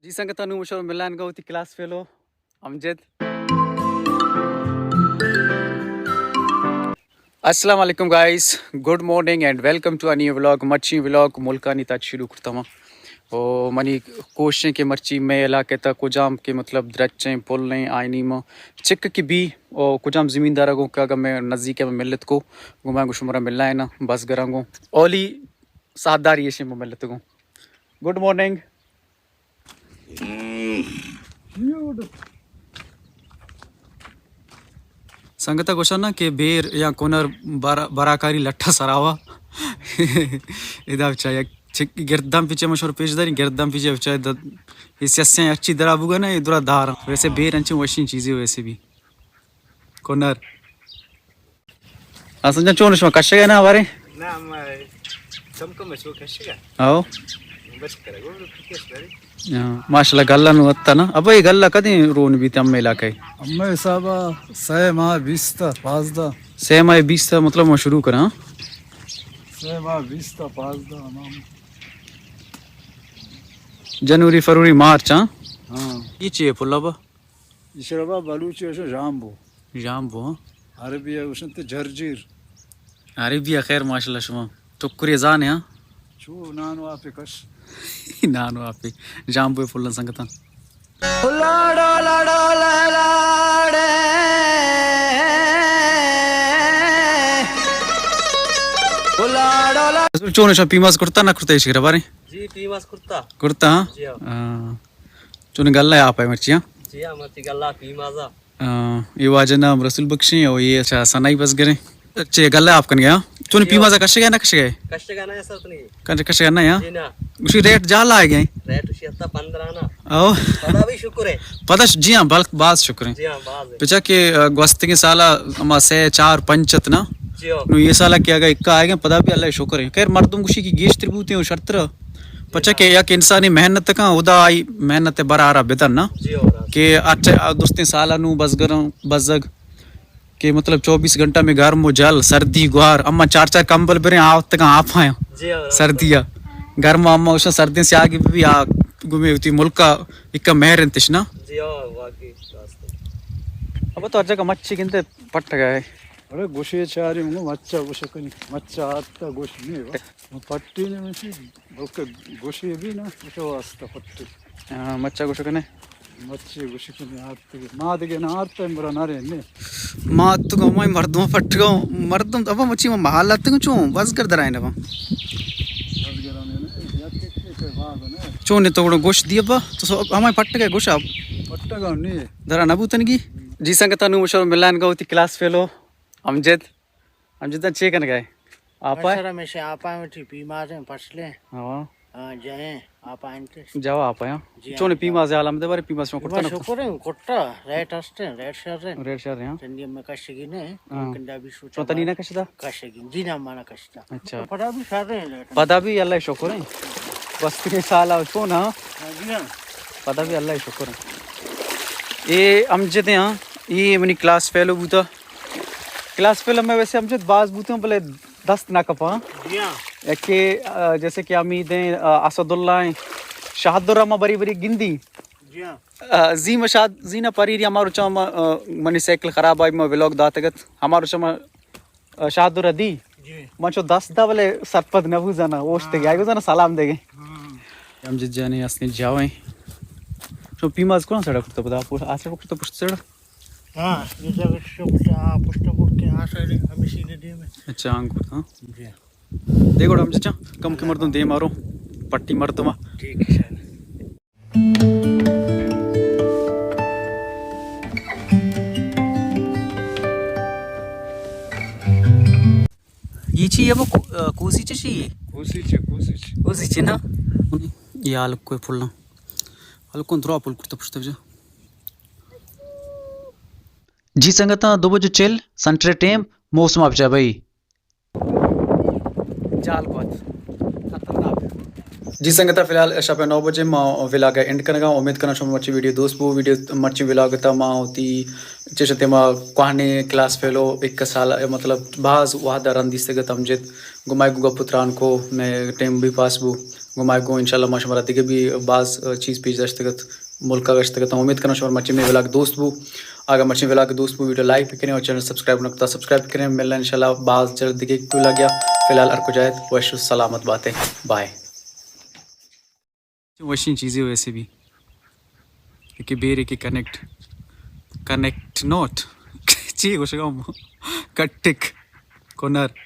جی سنگتاں، نوں شما ملائینگا وتی کلاس فیلو امجد۔ السلام علیکم guys, good morning and welcome to a new vlog. مرچی ولاگ ملکانی تہا شروع کرتا ما۔ او منی کوشش ایں کہ مرچی مئے علاقہ تہا کجام کہ مطلب درچ ایں، پل ایں، آئینی ما چک کہ بی، او کجام زمیندار گوں کہ اگاں مئے نزیک ءَ ملت کو، گوں ما گوں شمارا ملائیناں، بزگراں گوں۔ اولی ساہداری ایشی ما ملت گوں۔ Good morning. سنگتا گوشاں نا کہ بیر یا کنر برا-، براکاری لٹا سراوا۔ ادا بچا یک چک گرداں پیچھے مشور پیش داری، گرداں پیچھے بچا د-، یہ سیاسیاں اچھی درا بوگا نا، یہ درا دار۔ ویسے بیر انچیں وشیں چیزیں ویسے بھی۔ کنر۔ حسن جان، چون شما کشگ ءَ نا بارے؟ نا، ما کم کم شو کشگ ءَ۔ آؤ۔ بس کرے گو کس بری۔ ہاں، ماشاءاللہ گلہ نو اتنا۔ ابا یہ گلہ کدی رون بیت ہمے علاقہ؟ ہمے حساب سہ ماہ بیست، پانزدہ۔ سہ ماہ بیست مطلب ما شروع کراں۔ سہ ماہ بیست، پانزدہ ہمام۔ جنوری، فروری، مارچ، ہاں؟ ہاں۔ یہ چی ہے پھل ابا؟ ایشرا با بلوچی اشو ژامبو۔ ژامبو، ہاں۔ عربی ءَ گوشنت جرجیر۔ عربی ءَ خیر ماشاءاللہ شما ٹکری زانے، ہاں؟ چو نان و آپے کش۔ نان و آپے۔ ژامبو پلن سنگتاں۔ چون شما پیماز کرتا نہ کرتا ایشرا بارے؟ جی، پیماز کرتا۔ کرتا، ہاں؟ جی ہاں۔ ہاں۔ چون گلہ آپ ہے مرچی، ہاں؟ جی ہاں، مرچی گلہ پیمازا۔ آ، اے واجہ نام رسول بخش ایں او اے اچھا سنائی بزگر ایں۔ اچھا، گلہ آپ کنگے، ہاں؟ چون جی، پیمازا کشگے نہ کشگے؟ کشگا نہ سر تنگی۔ کش-، کشگا نہ، ہاں؟ جی نا۔ گوشی ریٹ جہلا آئے گئے؟ ریٹ اسی ہتا پندرہ نا۔ او۔ پدا بھی شکر ہے۔ پدا ش-، جی ہاں، بلک باز شکر ایں۔ جی ہاں، باز ہے۔ پچا کہ، آ، گوستگیں سالا ہما سہ، چار، پنچ ات نا۔ جی ہاں۔ نو یہ سالا کہ اگا اکا آئے گئے، پدا بھی اللہ شکر ایں۔ خیر مردم گوشی کہ گیشتر بوتے ہو شرتر۔ پچا کہ یک انسانی محنت کن، خدا آئی محنت برا را بدن نا۔ جی ہو، راست۔ کہ اچھا درستیں سالا نو بزگراں، بزگ کہ مطلب چوبیس گھنٹہ میں گرم و جل، سردی گوار، اما چار چار کمبل بریں، آ وقت کن آپ آیاں۔ جی ہو، راست۔ سردی آ۔ گرم اما اوشاں سردیں سیاگی بھی آ گمے ہوتی ملکا ایک مہر انتش نا۔ جی ہو، واقعی راست۔ اب تو ہر جگہ مچھی گندے پٹ گئے۔ ارے گوشے چاری ہوں مچا گوش کنی، مچا آتا گوش نہیں ہوا۔ پٹی نے مچھی، بلکہ گوشے بھی نا، گوشے واسطہ پٹی۔ ہاں، مچا گوش کنے۔ مچے گوش کنے آرتے۔ ما دگہ نہ آرتے، برا نہ رہے نے۔ ما تو گو مای مردم پٹ گو، مردم ابا مچی ما محل آتے گو چون، بس کر درائے نہ با۔ بس کر نے، یک ایک کے بعد نے۔ چون نے تو گوش دی ابا، تو سو ہمے پٹ گئے گوش اب۔ پٹ گو نہیں۔ درا نہ بوتنگی۔ جی سنگتاں، نوں شما ملائینگا وتی کلاس فیلو امجد۔ امجد جان چے کنگا ئے؟ آپ ءَ؟ سر ہمیشہ آپ ءَ وتی پیمازیں فصلیں۔ ہاں۔ ہاں، جائیں آپ ءَ انت۔ جاوا آپ ءَ، ہاں۔ جی ہاں، چون جاوا۔ پیماز حال ہم دے بارے پیماز شما کٹتا نہ شکر ایں، کٹتا، ریٹ ہستے، ریٹ شر ایں۔ ریٹ شر ایں، ہاں۔ چندی ہم کشگی نہ ایں، ہاں۔ کنڈا بھی سوچا چون تنی نہ کشتا؟ کشگی، جی نہ مانا کشتا۔ اچھا۔ پدا بھی شر ایں ریٹ۔ پدا بھی اللہ شکر ایں۔ بس تین سال آؤ چون، ہاں؟ ہاں، جی ہاں۔ پدا بھی اللہ شکر ایں۔ اے امجد ایں، ہاں۔ اے منی کلاس فیلو بوتا۔ کلاس فیلو میں ویسے امجد باز بوتے ہوں، بلے دست نہ کپاں۔ جی ہاں۔ یکے، آ، جیسے کہ حمید ایں، آ، اسد اللہ ایں، شاہد الرحمن بری بری گندی۔ جی ہاں۔ آ، زی ما شاد، زی نا پریری ہما روچا ما، آ، منی سائیکل خراب آئی، ما ولاگ داتگت۔ ہما روچا ما، آ، شاہد الرحمن دی۔ جی۔ من چو دست دا بلے سرپد نہ بو زانا، اوشت گیا، ہاں۔ گو زانا سلام دے گئے۔ ہاں۔ امجد جانی اصلی جاویں۔ چو پیماز کون سڑا کرتا پدا، پو-، آسرا کرتا پشت سڑا؟ ہاں، یہ جگہ شو پشت، آ، پشت پڑ کے آ سائیڈ ہمیشہ دے دے میں۔ اچھا، آنگو، ہاں۔ جی۔ دے گوڑا ہم چچا، کم کے مردم دے مارو، پٹی مردم۔ ٹھیک ہے، شاید۔ یہ چی ہے وہ کو-، آ، کوسی چی چی ہے؟ کوسی چی، کوسی چی۔ کوسی چی نا؟ یہ آلک کوئی پھلنا۔ آلک کون درا پھل کرتا پشتا بجا۔ جی سنگتاں، دو بجے چل سنٹرے ٹیم، موسم ءَ بچا بھائی۔ جال کوت۔ خطرناک۔ جی سنگتاں، فی الحال شپ ءِ نو بجے، ما ولاگ ءَ اینڈ کنگا۔ امید کناں شما مرچی ویڈیو دوست بو۔ ویڈیو مرچی ولاگ تا ما ہوتی چشتے ما کوہنے کلاس فیلو ایک سال، مطلب باز وہد رندیستگ ات امجد، گمائے گو گپ تران کو، میں ٹیم بھی پاس بو۔ گوں ما گوں انشاءاللہ ما شمارا دگہ بھی باز چیز پیش داشتگ ات، ملک ءَ گشتگ ات۔ امید کناں شمارا مرچی مئے ولاگ دوست بو۔ اگاں مرچی ولاگ دوست بو، ویڈیو لائک بکنیں اور چینل سبسکرائب نہ کتا سبسکرائب بکنیں۔ ملنا انشاءاللہ باز جلد دگہ ولاگ ءَ۔ فی الحال ہر کجا ات وش و سلامت باتیں۔ بائے۔ وشیں چیزے ویسے بھی کہ بیر کہ کنیکٹ، کنیکٹ ناٹ، چی گوشگا ہوں؟ کٹک، کنر۔